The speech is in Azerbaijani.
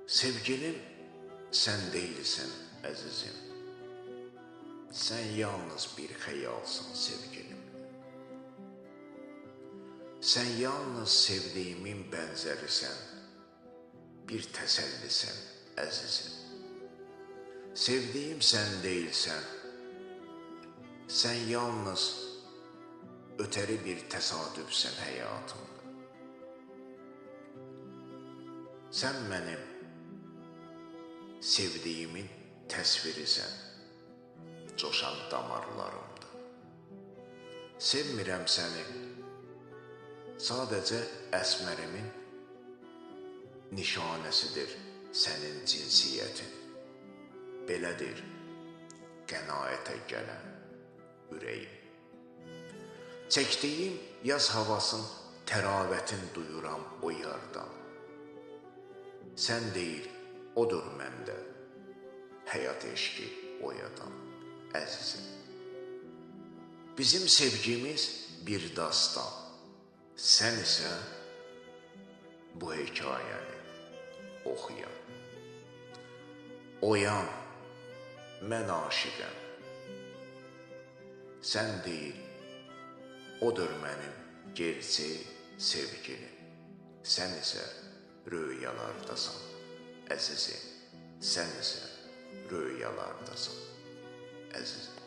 Sevgilim, sən deyilsən, əzizim. Sən yalnız bir xəyalsan, sevgilim. Sən yalnız sevdiyimin bənzərisən, bir təsəllisən, əzizim. Sevdiyim sən deyilsən, sən yalnız ötəri bir təsadüfsən həyatımda. Sən mənim sevdiyimin təsvirisən, coşan damarlarımda. Sevmirəm səni, sadəcə əsmərimin nişanəsidir sənin cinsiyyətin. Belədir qənaətə gələn ürəyim. Çəkdiyim yaz havasın təravətin duyuram o yardan. Sən deyil, odur məndə həyat eşqi oyadan, əzizim. Bizim sevgimiz bir dastan, sən isə bu hekayəni oxuyan. Oyan, mən aşiqəm. Sən deyil, odur mənim gerçək sevgilim. Sən isə röyalardasan, əzizim. Sən isə röyalardasan, əzizim.